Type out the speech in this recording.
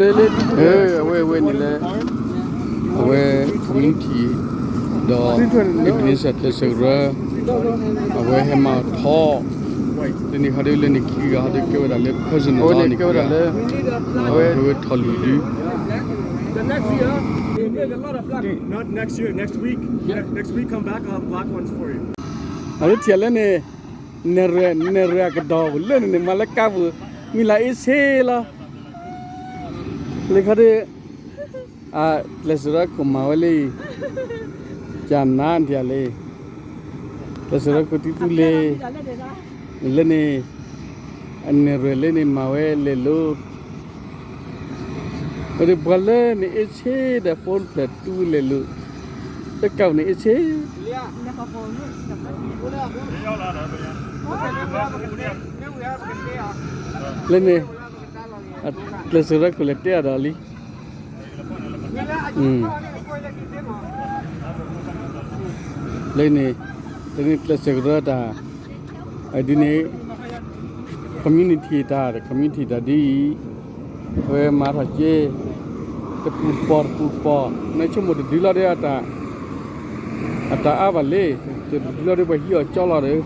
လၢ အဝဲအဝဲန့ၣ်လၢ အဝဲ community ဒီး Ebenezer ကျဲးစၢးကရၢ အဝဲဟဲမၤထီၣ် လၢန့ၣ်ခါဒ်လၢန့ၣ်ခံဂၤဟီဒ်ကဲဝဲဒၣ်လၢ personal လီၤန့ၣ်ခံဂၤ အဝဲထီၣ်လံၤဒု Not next year, next week. Next week, come back, I'll have black ones for you. အဝဲထံၣ်လၢန့ၣ် နဲၣ်ရွဲၣ် နဲၣ်ရွဲၣ်အကဒီးပူၤလၢန့ၣ်န့ၣ် မၤလၢကါပူၤ မံၤလၢအ့ဆ့လီၤ. လၢခါဒ် ကျဲးစၢးရၢခိၣ်မၤဝဲလံ, ကနါဒ်လဲၣ်, ကျဲးစၢးရၢခိၣ်တံတူလ့ၤ, လၢန့ၣ် အနဲၣ်ရွဲၣ်လၢန့ၣ်မၤဝဲလဲၤလိၤ, ဝဲဒၣ်ပှၤလၢန့ၣ်အ့ဆ့ဒီး phone ဖျဲးတူလဲၤလိၤ, လၢကါပူၤန့ၣ်အ့ဆ့ လၢန့ၣ် ကျဲးစၢးရၢခိၣ်လဲၤတဲအီၤဒီးလံ, လၢန့ၣ် လၢန့ၣ်ကျဲးစၢးကရၢတၢ်, ဒ်န့ၣ် community တၢ် community တၢ်ဒ်အံၤ, အဝဲမၤထီၣ်က့ၤ တပူၤတပီၤတပူၤတပီၤ, နဆိကမိၣ်တဒုလီၤဒီး အတၢ်အါဘၣ်လံ, တဒုလီၤဒီးပှၤဟံးအီၤကၠီလီၤဒီး,